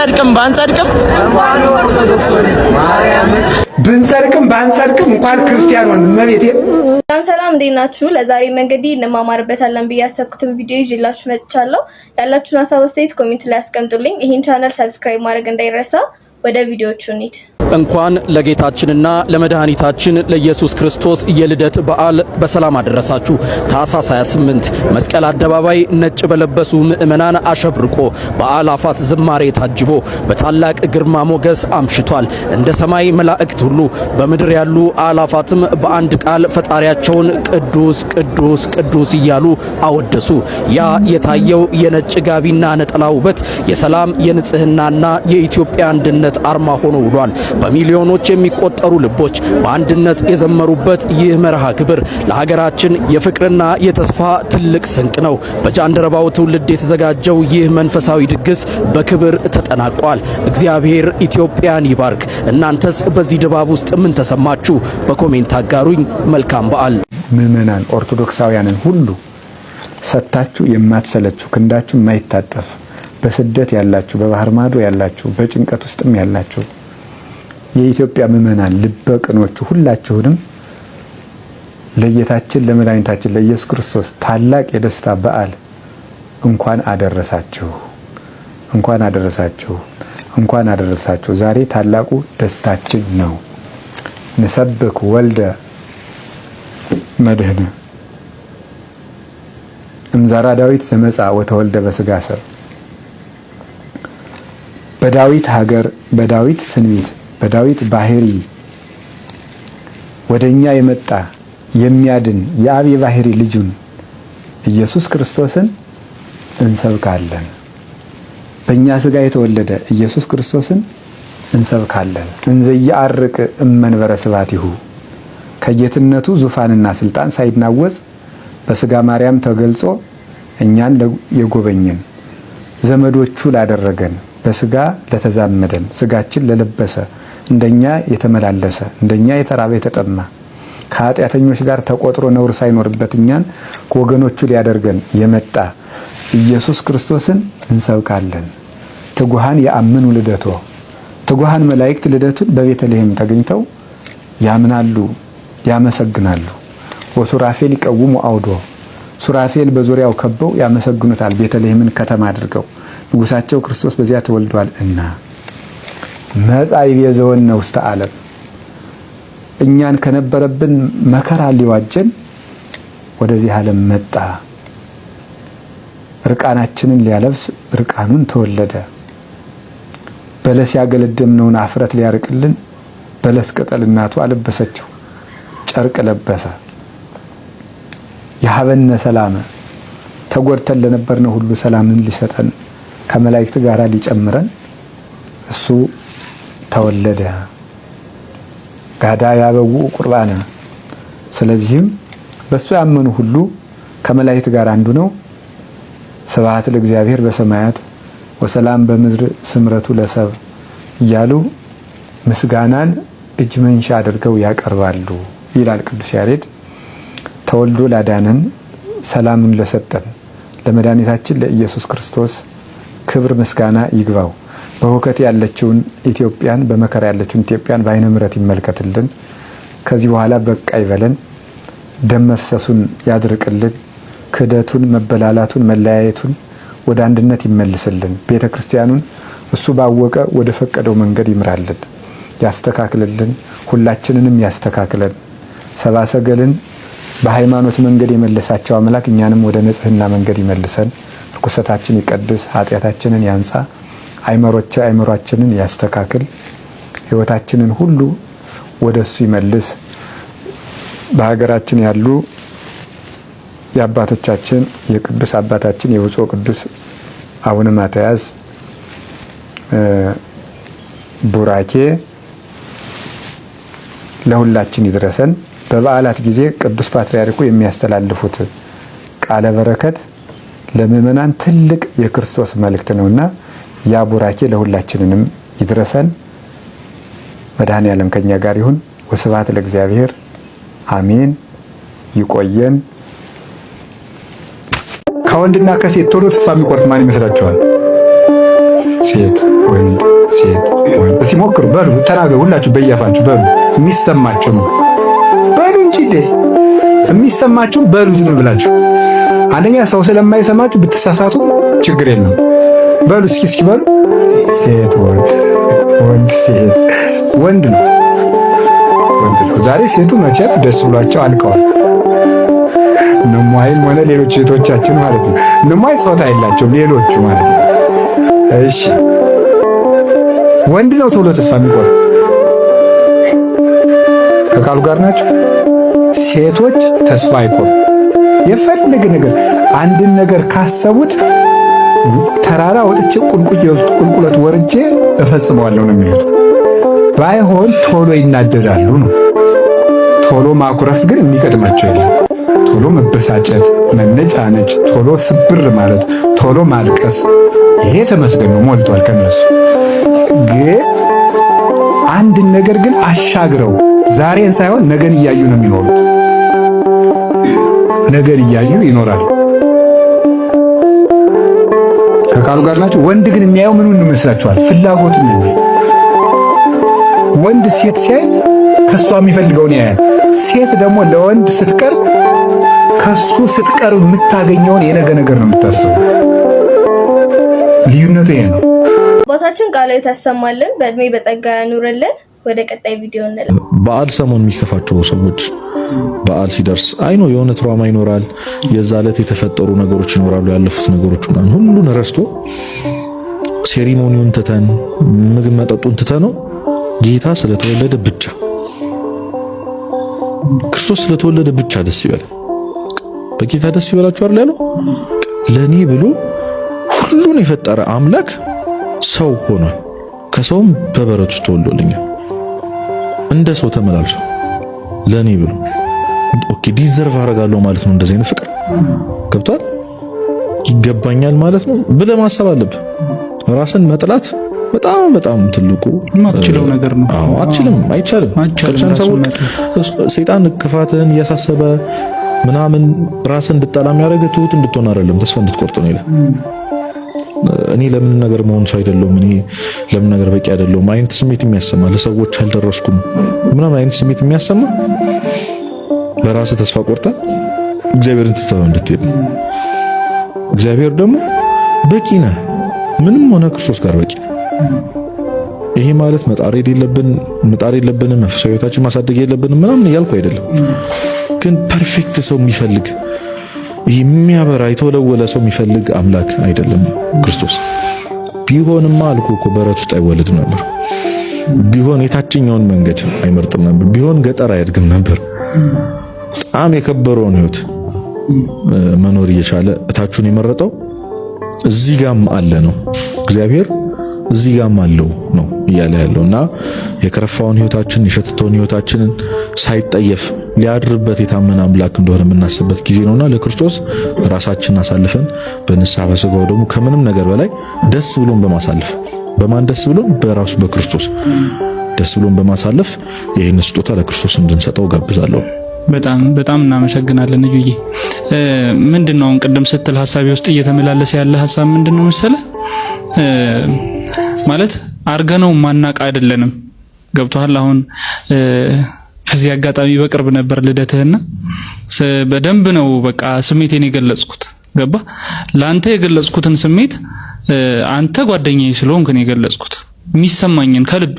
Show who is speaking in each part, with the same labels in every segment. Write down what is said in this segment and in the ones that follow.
Speaker 1: ብንጸድቅም ባንጸድቅም
Speaker 2: ብንጸድቅም ባንጸድቅም እንኳን ክርስቲያን ሆን እመቤቴ።
Speaker 3: ሰላም ሰላም፣ እንዴት ናችሁ? ለዛሬም እንግዲህ እንማማርበታለን ብዬ ያሰብኩትን ቪዲዮ ይዤላችሁ መጥቻለሁ። ያላችሁን ሀሳብ አስተያየት comment ላይ አስቀምጡልኝ። ይህን channel subscribe ማድረግ እንዳይረሳ። ወደ ቪዲዮቹ እንሂድ።
Speaker 1: እንኳን ለጌታችንና ለመድኃኒታችን ለኢየሱስ ክርስቶስ የልደት በዓል በሰላም አደረሳችሁ። ታኅሳስ 28 መስቀል አደባባይ ነጭ በለበሱ ምዕመናን አሸብርቆ በአእላፋት ዝማሬ ታጅቦ በታላቅ ግርማ ሞገስ አምሽቷል። እንደ ሰማይ መላእክት ሁሉ በምድር ያሉ አእላፋትም በአንድ ቃል ፈጣሪያቸውን ቅዱስ ቅዱስ ቅዱስ እያሉ አወደሱ። ያ የታየው የነጭ ጋቢና ነጠላ ውበት የሰላም የንጽህናና የኢትዮጵያ አንድነት አርማ ሆኖ ውሏል። በሚሊዮኖች የሚቆጠሩ ልቦች በአንድነት የዘመሩበት ይህ መርሃ ግብር ለሀገራችን የፍቅርና የተስፋ ትልቅ ስንቅ ነው። በጃንደረባው ትውልድ የተዘጋጀው ይህ መንፈሳዊ ድግስ በክብር ተጠናቋል። እግዚአብሔር ኢትዮጵያን ይባርክ። እናንተስ በዚህ ድባብ ውስጥ ምን ተሰማችሁ? በ comment አጋሩኝ። መልካም በዓል።
Speaker 2: ምዕመናን ኦርቶዶክሳውያንን ሁሉ ሰጥታችሁ የማትሰለችሁ፣ ክንዳችሁ የማይታጠፍ፣ በስደት ያላችሁ፣ በባህር ማዶ ያላችሁ፣ በጭንቀት ውስጥም ያላችሁ የኢትዮጵያ ምዕመናን ልበ ቅኖቹ ሁላችሁንም ለጌታችን ለመድኃኒታችን ለኢየሱስ ክርስቶስ ታላቅ የደስታ በዓል እንኳን አደረሳችሁ፣ እንኳን አደረሳችሁ፣ እንኳን አደረሳችሁ። ዛሬ ታላቁ ደስታችን ነው። ንሰብክ ወልደ መድህነ እምዘራ ዳዊት ዘመጻ ወተወልደ በስጋ ሰብ። በዳዊት ሀገር፣ በዳዊት ትንቢት፣ በዳዊት ባህሪ ወደኛ የመጣ የሚያድን የአብ የባህሪ ልጁን ኢየሱስ ክርስቶስን እንሰብካለን። በእኛ ስጋ የተወለደ ኢየሱስ ክርስቶስን እንሰብካለን። እንዘየዐርቅ እመንበረ ስብሐቲሁ፣ ከጌትነቱ ዙፋንና ስልጣን ሳይናወጽ በስጋ ማርያም ተገልጾ እኛን የጎበኘን፣ ዘመዶቹ ላደረገን፣ በስጋ ለተዛመደን፣ ስጋችን ለለበሰ፣ እንደኛ የተመላለሰ፣ እንደኛ የተራበ የተጠማ፣ ከኃጢአተኞች ጋር ተቆጥሮ ነውር ሳይኖርበት እኛን ወገኖቹ ሊያደርገን የመጣ ኢየሱስ ክርስቶስን እንሰብካለን። ትጉሃን የአምኑ ልደቶ፣ ትጉሃን መላእክት ልደቱን በቤተልሔም ተገኝተው ያምናሉ፣ ያመሰግናሉ። ወሱራፌል ይቀውሙ አውዶ፣ ሱራፌል በዙሪያው ከበው ያመሰግኑታል። ቤተልሔምን ከተማ አድርገው ንጉሳቸው ክርስቶስ በዚያ ተወልዷል እና መጻ ይቤዘወነ ውስተ ዓለም፣ እኛን ከነበረብን መከራ ሊዋጀን ወደዚህ ዓለም መጣ። እርቃናችንን ሊያለብስ እርቃኑን ተወለደ። በለስ ያገለደምነውን አፍረት ሊያርቅልን በለስ ቅጠል እናቱ አለበሰችው፣ ጨርቅ ለበሰ። የሀበነ ሰላመ፣ ተጎድተን ለነበርነው ሁሉ ሰላምን ሊሰጠን ከመላእክት ጋር ሊጨምረን እሱ ተወለደ። ጋዳ ያበው ቁርባነ። ስለዚህም በእሱ ያመኑ ሁሉ ከመላእክት ጋር አንዱ ነው። ስብሐት ለእግዚአብሔር በሰማያት ወሰላም በምድር ስምረቱ ለሰብ እያሉ ምስጋናን እጅ መንሻ አድርገው ያቀርባሉ ይላል ቅዱስ ያሬድ። ተወልዶ ላዳነን፣ ሰላምን ለሰጠን ለመድኃኒታችን ለኢየሱስ ክርስቶስ ክብር ምስጋና ይግባው። በሁከት ያለችውን ኢትዮጵያን፣ በመከራ ያለችውን ኢትዮጵያን በዓይነ ምሕረት ይመልከትልን። ከዚህ በኋላ በቃ ይበለን። ደም መፍሰሱን ያድርቅልን። ክህደቱን፣ መበላላቱን፣ መለያየቱን ወደ አንድነት ይመልስልን። ቤተ ክርስቲያኑን እሱ ባወቀ ወደ ፈቀደው መንገድ ይምራልን፣ ያስተካክልልን፣ ሁላችንንም ያስተካክለን። ሰብአ ሰገልን በሃይማኖት መንገድ የመለሳቸው አምላክ እኛንም ወደ ንጽህና መንገድ ይመልሰን። ርኩሰታችን ይቀድስ፣ ኃጢአታችንን ያንጻ፣ አይምሯችንን ያስተካክል፣ ህይወታችንን ሁሉ ወደ እሱ ይመልስ። በሀገራችን ያሉ የአባቶቻችን የቅዱስ አባታችን የብፁዕ ቅዱስ አቡነ ማትያስ ቡራኬ ለሁላችን ይድረሰን። በበዓላት ጊዜ ቅዱስ ፓትርያርኩ የሚያስተላልፉት ቃለ በረከት ለምእመናን ትልቅ የክርስቶስ መልእክት ነውና ያ ቡራኬ ለሁላችንንም ይድረሰን። መድኃኔ ዓለም ከኛ ጋር ይሁን። ወስብሐት ለእግዚአብሔር አሜን። ይቆየን።
Speaker 4: ከወንድና ከሴት ቶሎ ተስፋ የሚቆርጥ ማን ይመስላችኋል?
Speaker 2: ሴት ወንድ ሴት ወንድ። እስኪ ሞክሩ፣ በሉ ተናገሩ፣ ሁላችሁ በየአፋችሁ በሉ። የሚሰማችሁ ነው በሉ እንጂ የሚሰማችሁ በሉ ዝም ብላችሁ። አንደኛ ሰው ስለማይሰማችሁ ብትሳሳቱ ችግር የለም። በሉ እስኪ እስኪ በሉ። ሴት ወንድ ወንድ ሴት ወንድ ነው ወንድ ነው። ዛሬ ሴቱ መቼም ደስ ብሏቸው አልቀዋል። እነሟይም ሆነ ሌሎች ሴቶቻችን ማለት ነው። እነሟይ ጾታ የላቸውም ሌሎቹ ማለት ነው። እሺ ወንድ ነው ቶሎ ተስፋ የሚቆርጥ ከቃሉ ጋር ናቸው። ሴቶች ተስፋ አይቆርጡ። የፈለገ ነገር አንድን ነገር ካሰቡት ተራራ ወጥቼ ቁልቁለት ወርጄ እፈጽመዋለሁ ነው የሚሉት። ባይሆን ቶሎ ይናደዳሉ ነው። ቶሎ ማኩረፍ ግን የሚቀድማቸው የለም። ቶሎ መበሳጨት፣ መነጫነጭ፣ ቶሎ ስብር ማለት፣ ቶሎ ማልቀስ፣ ይሄ ተመስገን ነው ሞልቷል ከነሱ። ግን አንድን ነገር ግን አሻግረው ዛሬን ሳይሆን ነገን እያዩ ነው የሚኖሩት። ነገን እያዩ ይኖራል። ከቃሉ ጋር ናቸው። ወንድ ግን የሚያየው ምኑን ይመስላችኋል? ፍላጎቱን ነው የሚያየው። ወንድ ሴት ሲያይ ከሷ የሚፈልገውን ያያል። ሴት ደግሞ ለወንድ ስትቀርብ ከሱ ስትቀርብ የምታገኘውን የነገ ነገር ነው የምታስበው። ልዩነቱ ይሄ ነው።
Speaker 3: አባታችን ቃለ ሕይወት ያሰማልን፣ በእድሜ በጸጋ ያኑርልን። ወደ ቀጣይ ቪዲዮ እንላለን።
Speaker 4: በዓል ሰሞን የሚከፋቸው ሰዎች በዓል ሲደርስ አይኖ የሆነ trauma ይኖራል። የዛ ዕለት የተፈጠሩ ነገሮች ይኖራሉ፣ ያለፉት ነገሮች ምናምን ሁሉን ረስቶ ceremony ውን ትተን ምግብ መጠጡን ትተን ነው ጌታ ስለተወለደ ብቻ ክርስቶስ ስለተወለደ ብቻ ደስ ይበል። በጌታ ደስ ይበላችሁ አይደል ያለው? ለኔ ብሎ ሁሉን የፈጠረ አምላክ ሰው ሆኗል። ከሰውም በበረት ውስጥ ተወልዶልኛል። እንደ ሰው ተመላልሶ ለኔ ብሎ okay deserve አደርጋለሁ ማለት ነው። እንደዚህ አይነት ፍቅር ገብቷል። ይገባኛል ማለት ነው ብለህ ማሰብ አለብህ። ራስን መጥላት በጣም በጣም ትልቁ
Speaker 5: የማትችለው ነገር ነው።
Speaker 4: አዎ አትችልም፣ አይቻልም። ሰይጣን ክፋትህን እያሳሰበ ምናምን ራስን እንድጠላ የሚያደርግህ ትሁት እንድትሆን አይደለም፣ ተስፋ እንድትቆርጥ ነው ይላል። እኔ ለምን ነገር መሆን ሰው አይደለሁም፣ እኔ ለምን ነገር በቂ አይደለሁም አይነት ስሜት የሚያሰማ ለሰዎች አልደረስኩም ምናምን አይነት ስሜት የሚያሰማ በራስህ ተስፋ ቆርጠህ እግዚአብሔርን ትተኸው እንድትሄድ ነው። እግዚአብሔር ደግሞ በቂ ነህ፣ ምንም ሆነ ክርስቶስ ጋር በቂ ነህ። ይሄ ማለት መጣር የለብንም መንፈሳዊ ሕይወታችን ማሳደግ የለብንም ምናምን እያልኩ አይደለም። ግን perfect ሰው የሚፈልግ የሚያበራ የተወለወለ ሰው የሚፈልግ አምላክ አይደለም ክርስቶስ። ቢሆንማ አልኩ እኮ በረት ውስጥ አይወለድም ነበር። ቢሆን የታችኛውን መንገድ አይመርጥም ነበር። ቢሆን ገጠር አያድግም ነበር። በጣም የከበረውን ሕይወት መኖር እየቻለ እታቹን የመረጠው እዚህ ጋም አለ ነው እግዚአብሔር እዚህ ጋም አለው ነው እያለ ያለው እና የከረፋውን ህይወታችንን የሸተተውን ህይወታችንን ሳይጠየፍ ሊያድርበት የታመነ አምላክ እንደሆነ የምናስብበት ጊዜ ነውና ለክርስቶስ ራሳችንን አሳልፈን በንስሐ በስጋው ደግሞ ከምንም ነገር በላይ ደስ ብሎን በማሳለፍ በማን ደስ ብሎን በራሱ በክርስቶስ ደስ ብሎን በማሳለፍ ይህን ስጦታ ለክርስቶስ እንድንሰጠው ጋብዛለሁ።
Speaker 5: በጣም በጣም እናመሰግናለን እዩዬ። ምንድነው አሁን ቅድም ስትል ሀሳቤ ውስጥ እየተመላለሰ ያለ ሀሳብ ምንድነው መሰለህ? ማለት አርገነው ማናቅ አይደለንም። ገብቶሃል? አሁን ከዚህ አጋጣሚ በቅርብ ነበር ልደትህና በደንብ ነው በቃ ስሜቴን የገለጽኩት። ገባ? ለአንተ የገለጽኩትን ስሜት አንተ ጓደኛዬ ስለሆንክ ነው የገለጽኩት። የሚሰማኝን ከልቤ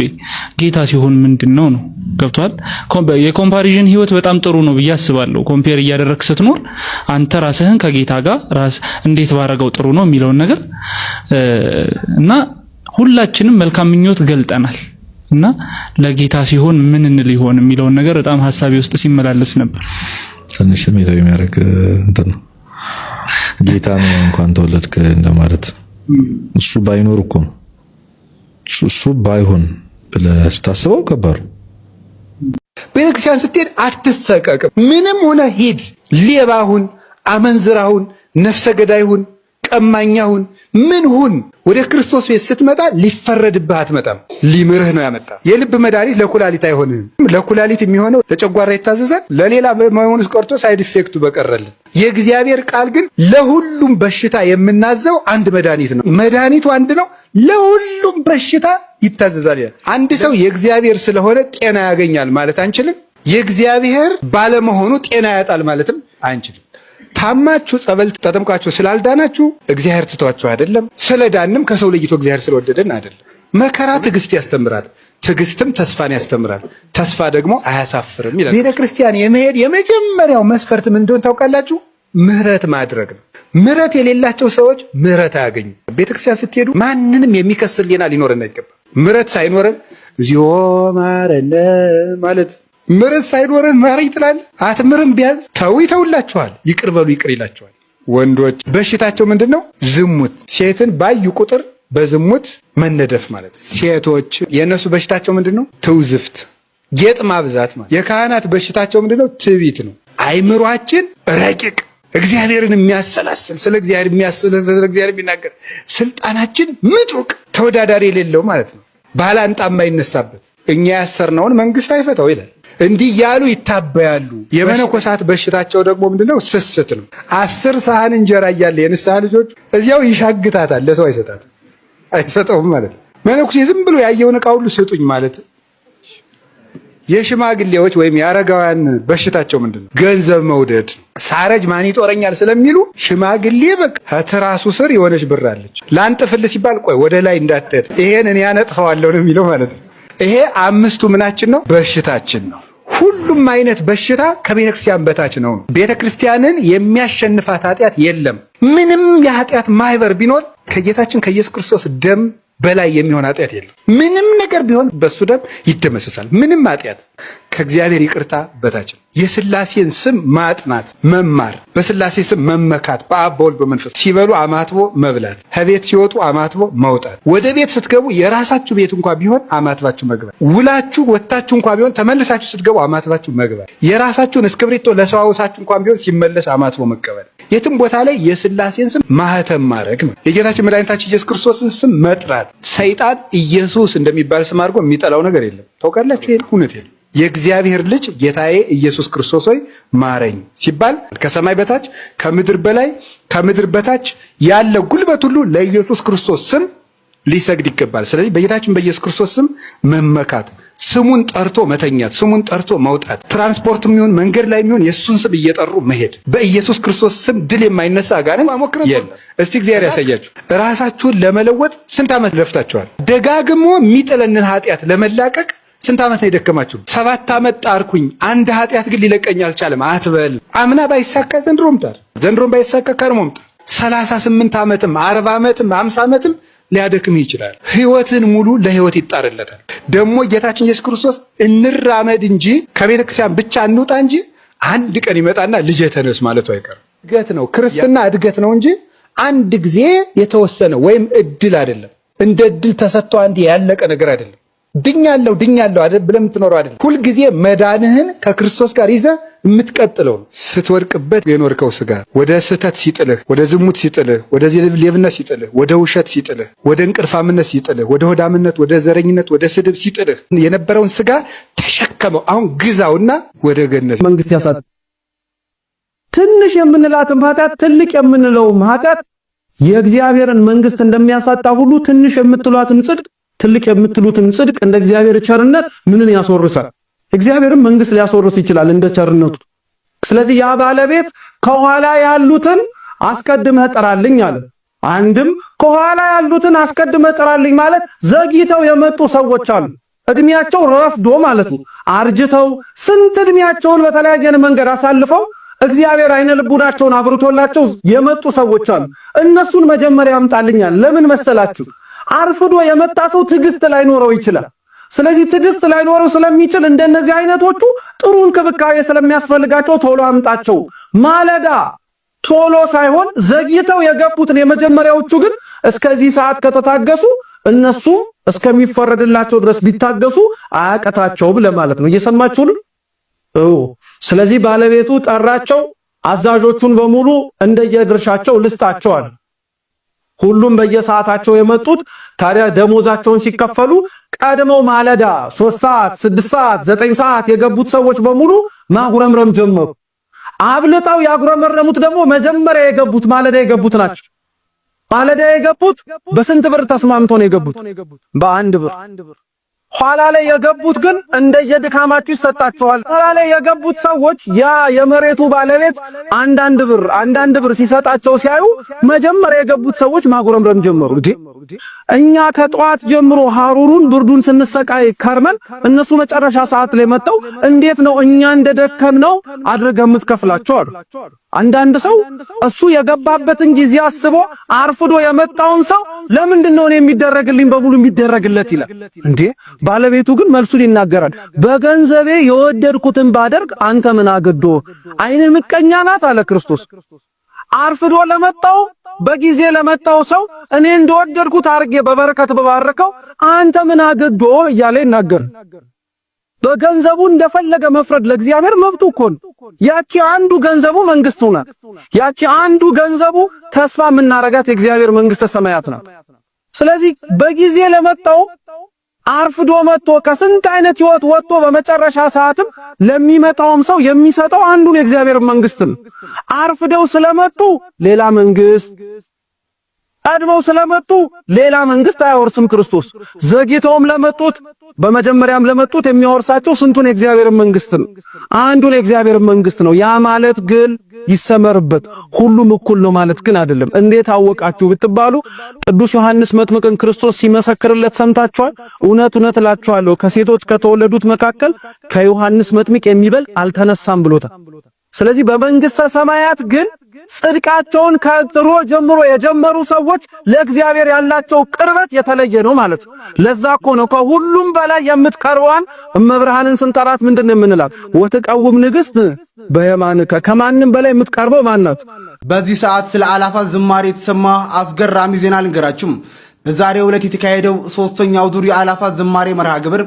Speaker 5: ጌታ ሲሆን ምንድን ነው ነው ገብቷል። የ comparison ህይወት በጣም ጥሩ ነው ብዬ አስባለሁ። compare እያደረግክ ስትኖር አንተ ራስህን ከጌታ ጋር ራስ እንዴት ባረገው ጥሩ ነው የሚለውን ነገር እና ሁላችንም መልካም ምኞት ገልጠናል እና ለጌታ ሲሆን ምን እንል ይሆን የሚለውን ነገር በጣም ሀሳቤ ውስጥ ሲመላለስ ነበር።
Speaker 4: ትንሽ ስሜታዊ የሚያደርግ እንትን ነው። ጌታ ነው እንኳን ተወለድክ እንደማለት። እሱ ባይኖር እኮ ነው እሱ ባይሆን ብለህ ስታስበው ከባድ።
Speaker 2: ቤተክርስቲያን ስትሄድ አትሰቀቅም። ምንም ሆነ ሂድ፣ ሌባ ሁን፣ አመንዝራ ሁን፣ ነፍሰ ገዳይ ሁን፣ ቀማኛ ሁን፣ ምን ሁን፣ ወደ ክርስቶስ ቤት ስትመጣ ሊፈረድብህ አትመጣም። ሊምርህ ነው ያመጣ። የልብ መድኃኒት ለኩላሊት አይሆንህም። ለኩላሊት የሚሆነው ለጨጓራ ይታዘዛል። ለሌላ መሆኑ ቀርቶ side effect ኡ በቀረልን። የእግዚአብሔር ቃል ግን ለሁሉም በሽታ የምናዘው አንድ መድኃኒት ነው። መድኃኒቱ አንድ ነው። ለሁሉም በሽታ ይታዘዛል። አንድ ሰው የእግዚአብሔር ስለሆነ ጤና ያገኛል ማለት አንችልም። የእግዚአብሔር ባለመሆኑ ጤና ያጣል ማለትም አንችልም። ታማችሁ ጸበል ተጠምቃችሁ ስላልዳናችሁ እግዚአብሔር ትቷችሁ አይደለም። ስለዳንም ከሰው ለይቶ እግዚአብሔር ስለወደደን አይደለም። መከራ ትዕግስት ያስተምራል። ትዕግስትም ተስፋን ያስተምራል። ተስፋ ደግሞ አያሳፍርም ይላል። ቤተ ክርስቲያን የመሄድ የመጀመሪያው መስፈርት ምን እንደሆነ ታውቃላችሁ? ምህረት ማድረግ ነው። ምህረት የሌላቸው ሰዎች ምህረት አያገኙ። ቤተክርስቲያን ስትሄዱ ማንንም የሚከስ ሕሊና ሊኖረን አይገባም። ምህረት ሳይኖረን እግዚኦ ማረነ ማለት ምህረት ሳይኖረን ማረኝ ትላለህ። አትምርም። ቢያንስ ተው ይተውላችኋል። ይቅር በሉ ይቅር ይላችኋል። ወንዶች በሽታቸው ምንድን ነው? ዝሙት። ሴትን ባዩ ቁጥር በዝሙት መነደፍ ማለት ነው። ሴቶች የእነሱ በሽታቸው ምንድን ነው? ትውዝፍት፣ ጌጥ ማብዛት ማለት። የካህናት በሽታቸው ምንድን ነው? ትዕቢት ነው። አይምሯችን ረቂቅ እግዚአብሔርን የሚያሰላስል ስለ እግዚአብሔር የሚያሰላስል ስለ እግዚአብሔር የሚናገር ስልጣናችን ምጡቅ ተወዳዳሪ የሌለው ማለት ነው። ባላንጣ የማይነሳበት እኛ ያሰርነውን መንግስት አይፈታው ይላል። እንዲህ ያሉ ይታበያሉ። የመነኮሳት በሽታቸው ደግሞ ምንድነው? ስስት ነው። 10 ሳህን እንጀራ እያለ የንስሐ ልጆች እዚያው ይሻግታታል፣ ለሰው አይሰጣትም፣ አይሰጠውም ማለት ነው። መነኩሴ ዝም ብሎ ያየውን ዕቃ ሁሉ ስጡኝ ማለት። የሽማግሌዎች ወይም የአረጋውያን በሽታቸው ምንድን ነው? ገንዘብ መውደድ። ሳረጅ ማን ይጦረኛል ስለሚሉ ሽማግሌ በቃ ከትራሱ ስር የሆነች ብር አለች፣ ላንጥፍልህ ሲባል ቆይ ወደ ላይ እንዳትሄድ ይሄን እኔ ያነጥፈዋለሁ ነው የሚለው ማለት ነው። ይሄ አምስቱ ምናችን ነው? በሽታችን ነው። ሁሉም አይነት በሽታ ከቤተ ክርስቲያን በታች ነው። ቤተ ክርስቲያንን የሚያሸንፋት ኃጢአት የለም። ምንም የኃጢአት ማህበር ቢኖር ከጌታችን ከኢየሱስ ክርስቶስ ደም በላይ የሚሆን ኃጢአት የለም። ምንም ነገር ቢሆን በሱ ደም ይደመሰሳል። ምንም ኃጢአት ከእግዚአብሔር ይቅርታ በታች ነው። የስላሴን ስም ማጥናት፣ መማር፣ በስላሴ ስም መመካት፣ በአብ በወልድ በመንፈስ ሲበሉ አማትቦ መብላት፣ ከቤት ሲወጡ አማትቦ መውጣት፣ ወደ ቤት ስትገቡ የራሳችሁ ቤት እንኳ ቢሆን አማትባችሁ መግባት፣ ውላችሁ ወጥታችሁ እንኳ ቢሆን ተመልሳችሁ ስትገቡ አማትባችሁ መግባት፣ የራሳችሁን እስክብሪቶ ለሰው አውሳችሁ እንኳ ቢሆን ሲመለስ አማትቦ መቀበል፣ የትም ቦታ ላይ የስላሴን ስም ማህተም ማድረግ ነው። የጌታችን መድኃኒታችን ኢየሱስ ክርስቶስን ስም መጥራት። ሰይጣን ኢየሱስ እንደሚባል ስም አድርጎ የሚጠላው ነገር የለም። ታውቃላችሁ፣ ይሄን እውነት የለም። የእግዚአብሔር ልጅ ጌታዬ ኢየሱስ ክርስቶስ ሆይ ማረኝ ሲባል ከሰማይ በታች ከምድር በላይ ከምድር በታች ያለ ጉልበት ሁሉ ለኢየሱስ ክርስቶስ ስም ሊሰግድ ይገባል። ስለዚህ በጌታችን በኢየሱስ ክርስቶስ ስም መመካት፣ ስሙን ጠርቶ መተኛት፣ ስሙን ጠርቶ መውጣት፣ ትራንስፖርት የሚሆን መንገድ ላይ የሚሆን የእሱን ስም እየጠሩ መሄድ፣ በኢየሱስ ክርስቶስ ስም ድል የማይነሳ አጋንንት የለም። እስቲ እግዚአብሔር ያሳያችሁ። ራሳችሁን ለመለወጥ ስንት ዓመት ለፍታችኋል? ደጋግሞ የሚጥለንን ኃጢአት ለመላቀቅ ስንት ዓመት ነው የደከማችሁ? 7 ዓመት ጣርኩኝ፣ አንድ ኃጢአት ግን ሊለቀኝ አልቻለም አትበል። አምና ባይሳካ ዘንድሮም ጣር፣ ዘንድሮም ባይሳካ ከርሞም ጣር። 38 ዓመትም 40 ዓመትም 50 ዓመትም ሊያደክም ይችላል። ህይወትን ሙሉ ለህይወት ይጣርለታል። ደግሞ ጌታችን ኢየሱስ ክርስቶስ እንራመድ እንጂ ከቤተ ክርስቲያን ብቻ እንውጣ እንጂ አንድ ቀን ይመጣና ልጄ ተነስ ማለቱ አይቀርም። እድገት ነው ክርስትና፣ እድገት ነው እንጂ አንድ ጊዜ የተወሰነ ወይም እድል አይደለም። እንደ እድል ተሰጥቶ አንድ ያለቀ ነገር አይደለም። ድኛለሁ ድኛለሁ አይደል ብለህ የምትኖረው አይደለም። ሁልጊዜ መዳንህን ከክርስቶስ ጋር ይዘህ የምትቀጥለው ነው። ስትወድቅበት የኖርከው ስጋ ወደ ስህተት ሲጥልህ፣ ወደ ዝሙት ሲጥልህ፣ ወደ ሌብነት ሲጥልህ፣ ወደ ውሸት ሲጥልህ፣ ወደ እንቅልፋምነት ሲጥልህ፣ ወደ ሆዳምነት፣ ወደ ዘረኝነት፣ ወደ ስድብ ሲጥልህ የነበረውን ስጋ ተሸከመው። አሁን ግዛውና ወደ ገነት
Speaker 6: መንግስት ያሳጣ። ትንሽ የምንላትም ኃጢአት ትልቅ የምንለውም ኃጢአት የእግዚአብሔርን መንግስት እንደሚያሳጣ ሁሉ ትንሽ የምትሏትም ጽድቅ ትልቅ የምትሉትም ጽድቅ እንደ እግዚአብሔር ቸርነት ምንን ያስወርሳል? እግዚአብሔርም መንግስት ሊያስወርስ ይችላል እንደ ቸርነቱ። ስለዚህ ያ ባለቤት ከኋላ ያሉትን አስቀድመህ ጥራልኝ አለ። አንድም ከኋላ ያሉትን አስቀድመህ ጥራልኝ ማለት ዘግይተው የመጡ ሰዎች አሉ። እድሜያቸው ረፍዶ ማለት ነው። አርጅተው ስንት እድሜያቸውን በተለያየ መንገድ አሳልፈው እግዚአብሔር አይነ ልቡናቸውን አብርቶላቸው የመጡ ሰዎች አሉ። እነሱን መጀመሪያ ያምጣልኛል። ለምን መሰላችሁ? አርፍዶ የመጣ ሰው ትዕግስት ላይኖረው ይችላል። ስለዚህ ትዕግስት ላይኖረው ስለሚችል እንደነዚህ አይነቶቹ ጥሩ እንክብካቤ ስለሚያስፈልጋቸው ቶሎ አምጣቸው። ማለዳ ቶሎ ሳይሆን ዘግይተው የገቡትን የመጀመሪያዎቹ ግን እስከዚህ ሰዓት ከተታገሱ እነሱ እስከሚፈረድላቸው ድረስ ቢታገሱ አያቀታቸውም ለማለት ነው። እየሰማችሁ ነው? ስለዚህ ባለቤቱ ጠራቸው። አዛዦቹን በሙሉ እንደየድርሻቸው ልስጣቸው አለ። ሁሉም በየሰዓታቸው የመጡት ታዲያ ደሞዛቸውን ሲከፈሉ ቀድመው ማለዳ 3 ሰዓት፣ 6 ሰዓት፣ 9 ሰዓት የገቡት ሰዎች በሙሉ ማጉረምረም ጀመሩ። አብልጠው ያጉረመረሙት ደግሞ መጀመሪያ የገቡት ማለዳ የገቡት ናቸው። ማለዳ የገቡት በስንት ብር ተስማምቶ ነው የገቡት? በ1 ብር። ኋላ ላይ የገቡት ግን እንደየድካማችሁ ይሰጣቸዋል። ኋላ ላይ የገቡት ሰዎች ያ የመሬቱ ባለቤት አንዳንድ ብር አንዳንድ ብር ሲሰጣቸው ሲያዩ መጀመሪያ የገቡት ሰዎች ማጉረምረም ጀመሩ። እንዴ፣ እኛ ከጠዋት ጀምሮ ሐሩሩን ብርዱን ስንሰቃይ ከርመን እነሱ መጨረሻ ሰዓት ላይ መጥተው እንዴት ነው እኛ እንደደከምነው አድርገህ የምትከፍላቸው አሉ። አንዳንድ ሰው እሱ የገባበትን ጊዜ አስቦ አርፍዶ የመጣውን ሰው ለምንድን ነው እኔ የሚደረግልኝ በሙሉ የሚደረግለት ይላል። እንዴ፣ ባለቤቱ ግን መልሱን ይናገራል። በገንዘቤ የወደድኩትን ባደርግ አንተ ምን አገዶ? ዓይንህ ምቀኛ ናት አለ ክርስቶስ። አርፍዶ ለመጣው በጊዜ ለመጣው ሰው እኔ እንደወደድኩት አድርጌ በበረከት በባረከው አንተ ምን አገዶ እያለ ይናገር። በገንዘቡ እንደፈለገ መፍረድ ለእግዚአብሔር መብቱ እኮ ነው። ያቺ አንዱ ገንዘቡ መንግስቱ ናት። ያቺ አንዱ ገንዘቡ ተስፋ የምናረጋት የእግዚአብሔር መንግስተ ሰማያት ናት። ስለዚህ በጊዜ ለመጣው፣ አርፍዶ መጥቶ ከስንት አይነት ህይወት ወጥቶ በመጨረሻ ሰዓትም ለሚመጣውም ሰው የሚሰጠው አንዱን የእግዚአብሔር መንግስት ነው። አርፍደው ስለመጡ ሌላ መንግስት፣ ቀድመው ስለመጡ ሌላ መንግስት አያወርስም ክርስቶስ። ዘግይተውም ለመጡት በመጀመሪያም ለመጡት የሚያወርሳቸው ስንቱን የእግዚአብሔር መንግስት ነው? አንዱን የእግዚአብሔር መንግስት ነው። ያ ማለት ግን ይሰመርበት፣ ሁሉም እኩል ነው ማለት ግን አይደለም። እንዴት አወቃችሁ ብትባሉ ቅዱስ ዮሐንስ መጥምቅን ክርስቶስ ሲመሰክርለት ሰምታችኋል። እውነት እውነት እላችኋለሁ ከሴቶች ከተወለዱት መካከል ከዮሐንስ መጥምቅ የሚበልጥ አልተነሳም ብሎታል። ስለዚህ በመንግስተ ሰማያት ግን ጽድቃቸውን ከድሮ ጀምሮ የጀመሩ ሰዎች ለእግዚአብሔር ያላቸው ቅርበት የተለየ ነው ማለት ነው። ለዛ እኮ ነው ከሁሉም በላይ የምትቀርበዋን እመብርሃንን ስንጠራት ምንድን ነው የምንላት? ወትቀውም ንግስት በየማንከ። ከማንም በላይ የምትቀርበው ማናት?
Speaker 7: በዚህ ሰዓት ስለ አእላፋት ዝማሬ የተሰማ አስገራሚ ዜና ልንገራችሁ። በዛሬው ዕለት የተካሄደው ሶስተኛው ዙር የአእላፋት ዝማሬ መርሃ ግብር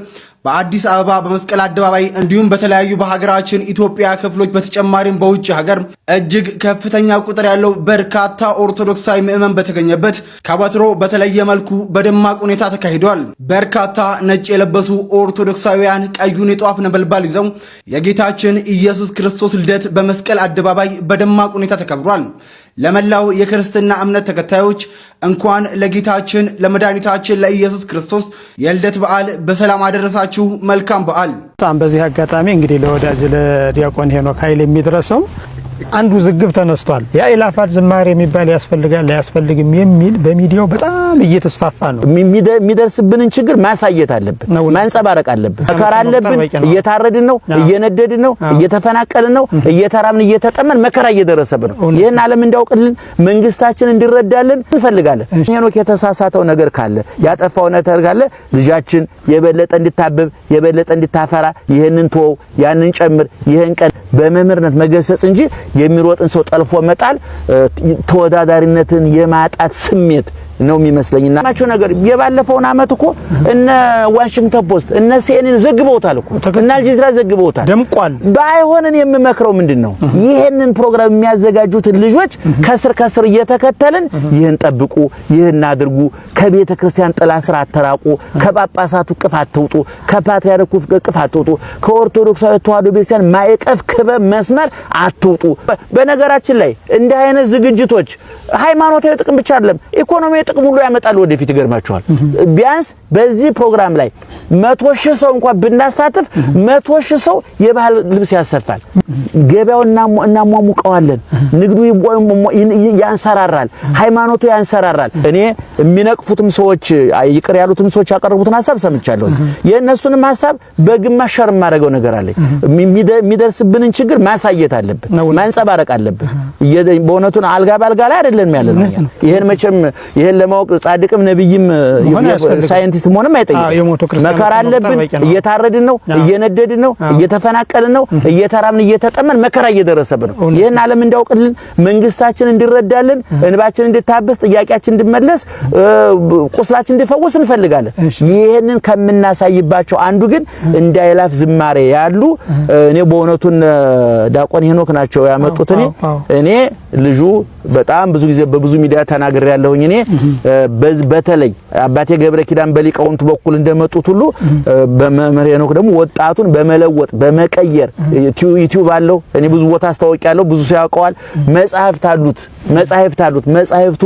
Speaker 7: በአዲስ አበባ በመስቀል አደባባይ እንዲሁም በተለያዩ በሀገራችን ኢትዮጵያ ክፍሎች በተጨማሪም በውጭ ሀገር እጅግ ከፍተኛ ቁጥር ያለው በርካታ ኦርቶዶክሳዊ ምዕመን በተገኘበት ከወትሮ በተለየ መልኩ በደማቅ ሁኔታ ተካሂዷል። በርካታ ነጭ የለበሱ ኦርቶዶክሳውያን ቀዩን የጧፍ ነበልባል ይዘው የጌታችን ኢየሱስ ክርስቶስ ልደት በመስቀል አደባባይ በደማቅ ሁኔታ ተከብሯል። ለመላው የክርስትና እምነት ተከታዮች እንኳን ለጌታችን ለመድኃኒታችን ለኢየሱስ ክርስቶስ የልደት በዓል በሰላም አደረሳችሁ። መልካም በዓል።
Speaker 8: በጣም በዚህ አጋጣሚ እንግዲህ ለወዳጅ ለዲያቆን ሄኖክ ኃይል የሚድረሰው አንዱ ውዝግብ ተነስቷል። የአእላፋት ዝማሬ የሚባል ያስፈልጋል አያስፈልግም የሚል በሚዲያው በጣም እየተስፋፋ ነው።
Speaker 9: የሚደርስብንን ችግር ማሳየት አለብን፣ ማንጸባረቅ አለብን። መከራ አለብን። እየታረድን ነው፣ እየነደድን ነው፣ እየተፈናቀልን ነው፣ እየተራብን እየተጠመን መከራ እየደረሰብን ነው። ይህን ዓለም እንዲያውቅልን፣ መንግስታችን እንዲረዳልን እንፈልጋለን። ሄኖክ የተሳሳተው ነገር ካለ፣ ያጠፋው ነገር ካለ ልጃችን የበለጠ እንድታብብ፣ የበለጠ እንድታፈራ ይህንን ተወው፣ ያንን ጨምር፣ ይህን ቀን በመምህርነት መገሰጽ እንጂ የሚሮጥን ሰው ጠልፎ መጣል ተወዳዳሪነትን የማጣት ስሜት ነው የሚመስለኝና ናቸው ነገር የባለፈውን አመት እኮ እነ ዋሽንግተን ፖስት እነ ሲኤንኤን ዘግበውታል እኮ፣ እነ አልጀዚራ ዘግበውታል።
Speaker 8: ደምቋል።
Speaker 9: ባይሆን እኔ የምመክረው ምንድን ነው፣ ይሄንን ፕሮግራም የሚያዘጋጁትን ልጆች ከስር ከስር እየተከተልን ይህን ጠብቁ፣ ይህን አድርጉ፣ ከቤተ ክርስቲያን ጥላ ስር አትራቁ፣ ከጳጳሳቱ እቅፍ አትውጡ፣ ከፓትርያርኩ እቅፍ አትውጡ፣ ከኦርቶዶክሳዊ ተዋሕዶ ቤተክርስቲያን ማዕቀፍ ክበብ መስመር አትውጡ። በነገራችን ላይ እንዲህ አይነት ዝግጅቶች ሃይማኖታዊ ጥቅም ብቻ አይደለም፣ ኢኮኖሚያዊ ጥቅም ሁሉ ያመጣሉ ወደፊት። ይገርማችኋል። ቢያንስ በዚህ ፕሮግራም ላይ 100,000 ሰው እንኳን ብናሳትፍ 100,000 ሰው የባህል ልብስ ያሰፋል። ገበያውን እናሟሙቀዋለን። ንግዱ ያንሰራራል፣ ሃይማኖቱ ያንሰራራል። እኔ የሚነቅፉትም ሰዎች ይቅር ያሉትም ሰዎች ያቀረቡትን ሀሳብ ሰምቻለሁ። የእነሱንም ሀሳብ በግማሽ share የማደርገው ነገር አለኝ። የሚደርስብንን ችግር ማሳየት አለብን፣ ማንጸባረቅ አለብን። በእውነቱን አልጋ በአልጋ ላይ አይደለም ያለ ነው። ይሄን መቼም ይሄን ለማወቅ ጻድቅም ነብይም ሳይንቲስት መሆንም አይጠይቅም። መከራ አለብን። እየታረድን ነው፣ እየነደድን ነው፣ እየተፈናቀልን ነው፣ እየተራብን እየተጠመን መከራ እየደረሰብን ነው። ይሄን ዓለም እንዲያውቅልን፣ መንግስታችን እንዲረዳልን፣ እንባችን እንድታበስ፣ ጥያቄያችን እንዲመለስ፣ ቁስላችን እንዲፈወስ እንፈልጋለን። ይሄንን ከምናሳይባቸው አንዱ ግን እንደ አእላፍ ዝማሬ ያሉ እኔ በእውነቱን ዲያቆን ሄኖክ ናቸው ያመጡት። እኔ ልጁ በጣም ብዙ ጊዜ በብዙ ሚዲያ ተናግሬ ያለሁኝ እኔ በተለይ አባቴ ገብረ ኪዳን በሊቃውንቱ በኩል እንደመጡት ሁሉ በመምህር ሄኖክ ደግሞ ወጣቱን በመለወጥ በመቀየር ዩቲዩብ አለው። እኔ ብዙ ቦታ አስታውቂያለሁ፣ ብዙ ሰው ያውቀዋል። መጽሐፍት አሉት። መጻሕፍት አሉት። መጻሕፍቱ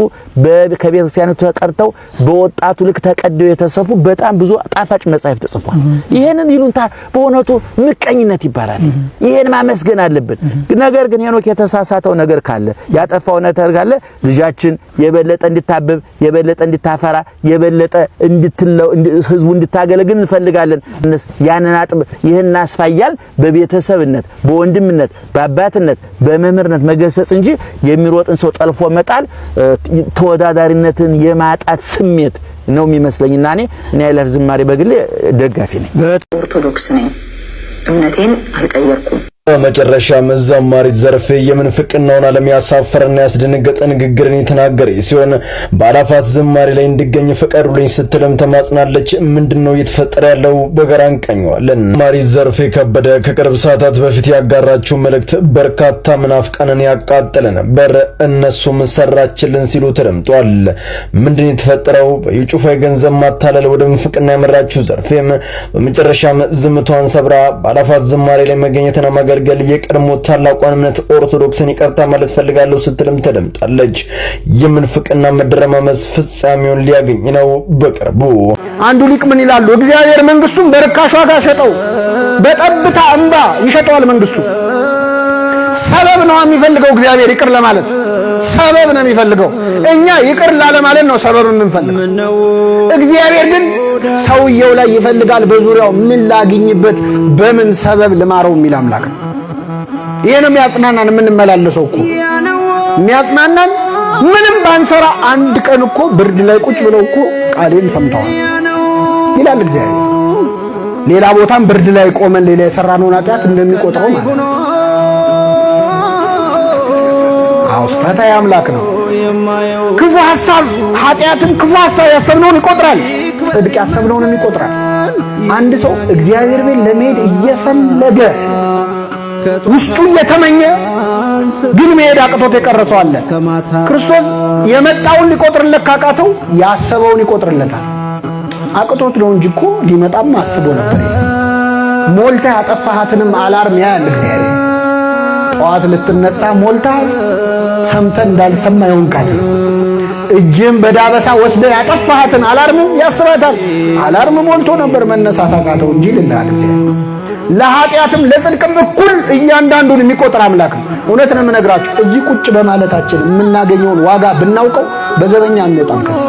Speaker 9: ከቤተክርስቲያኑ ተቀድተው በወጣቱ ልክ ተቀደው የተሰፉ በጣም ብዙ ጣፋጭ መጻሕፍት ተጽፏል። ይሄንን ይሉንታ በእውነቱ ምቀኝነት ይባላል። ይሄን ማመስገን አለብን። ነገር ግን ሄኖክ የተሳሳተው ነገር ካለ፣ ያጠፋው ነገር ካለ ልጃችን የበለጠ እንድታብብ፣ የበለጠ እንድታፈራ፣ የበለጠ እንድትለው ህዝቡ እንድታገለግል እንፈልጋለን። ያንን አጥብ ይህን አስፋያል በቤተሰብነት፣ በወንድምነት፣ በአባትነት፣ በመምህርነት መገሰጽ እንጂ የሚሮጥን ሰው ጠልፎ መጣል ተወዳዳሪነትን የማጣት ስሜት ነው የሚመስለኝና እኔ የአእላፍ ዝማሬ በግሌ ደጋፊ ነኝ።
Speaker 10: ኦርቶዶክስ ነኝ። እምነቴን አልቀየርኩም።
Speaker 11: በመጨረሻም ዘማሪት ዘርፌ የምንፍቅናውን ዓለም ያሳፈረና ያስደነገጠ ንግግርን የተናገረ ሲሆን በአእላፋት ዝማሬ ላይ እንድገኝ ፍቀዱልኝ ስትልም ተማጽናለች። ምንድነው እየተፈጠረ ያለው? በጋራ እንቃኘዋለን። ዘማሪት ዘርፌ ከበደ ከቅርብ ሰዓታት በፊት ያጋራችው መልእክት በርካታ ምናፍቃንን ያቃጠለ ነበር። እነሱም ሰራችልን ሲሉ ተደምጧል። ምንድነው የተፈጠረው? በኢዩ ጩፋ የገንዘብ ማታለል ወደ ምንፍቅና ያመራችው ዘርፌም በመጨረሻም ዝምቷን ሰብራ በአእላፋት ዝማሬ ላይ መገኘትና ማገልገል የቀድሞ ታላቋን እምነት ኦርቶዶክስን ይቅርታ ማለት ፈልጋለሁ ስትልም ተደምጣለች። የምንፍቅና መደረማመስ ፍጻሜውን ሊያገኝ ነው በቅርቡ።
Speaker 12: አንዱ ሊቅ ምን ይላሉ? እግዚአብሔር መንግስቱን በርካሽ ዋጋ ሸጠው፣ በጠብታ እንባ ይሸጠዋል መንግስቱ። ሰበብ ነው የሚፈልገው እግዚአብሔር ይቅር ለማለት ሰበብ ነው የሚፈልገው። እኛ ይቅር ላለማለት ነው ሰበብ የምንፈልገው። እግዚአብሔር ግን ሰውየው ላይ ይፈልጋል። በዙሪያው ምን ላግኝበት፣ በምን ሰበብ ልማረው የሚል አምላክ ነው። ይሄ ነው የሚያጽናናን። የምንመላለሰው እኮ የሚያጽናናን ምንም ባንሰራ አንድ ቀን እኮ ብርድ ላይ ቁጭ ብለው እኮ ቃሌን ሰምተዋል ይላል እግዚአብሔር። ሌላ ቦታም ብርድ ላይ ቆመን ሌላ የሰራነውን ኃጢአት እንደሚቆጥረው ማለት ነው። አዎ ፈታይ አምላክ ነው። ክፉ ሐሳብ ኃጢአትም ክፉ ሐሳብ ያሰብነውን ይቆጥራል፣ ጽድቅ ያሰብነውንም ይቆጥራል። አንድ ሰው እግዚአብሔር ቤት ለመሄድ እየፈለገ ውስጡ እየተመኘ ግን መሄድ አቅቶት የቀረ ሰው አለ። ክርስቶስ የመጣውን ሊቆጥርለት ካቃተው ያሰበውን ይቆጥርለታል። አቅቶት ነው እንጂ እኮ ሊመጣም አስቦ ነበር። ሞልተህ ያጠፋሃትንም alarm ያያል እግዚአብሔር። ጠዋት ልትነሳ ሞልተሃት ሰምተህ እንዳልሰማ የሆንካት እጅህን በዳበሳ ወስደህ ያጠፋሃትን alarm ያስባታል። Alarm ሞልቶ ነበር መነሳት አቃተው እንጂ ይልሃል እግዚአብሔር። ለኃጢአትም ለጽድቅም እኩል እያንዳንዱን የሚቆጥር አምላክ ነው። እውነት ነው የምነግራችሁ፣ እዚህ ቁጭ በማለታችን የምናገኘውን ዋጋ ብናውቀው በዘበኛ አንወጣም። ከዚህ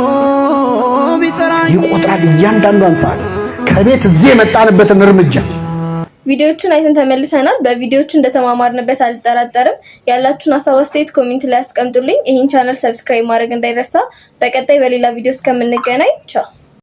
Speaker 12: ይቆጥራል እያንዳንዷን ሰዓት ከቤት እዚህ የመጣንበትን እርምጃ።
Speaker 3: ቪዲዮዎቹን አይተን ተመልሰናል። በቪዲዮዎቹ እንደተማማርንበት አልጠራጠርም። ያላችሁን ሀሳብ አስተያየት comment ላይ አስቀምጡልኝ። ይህን channel subscribe ማድረግ እንዳይረሳ። በቀጣይ በሌላ ቪዲዮ እስከምንገናኝ ቻው።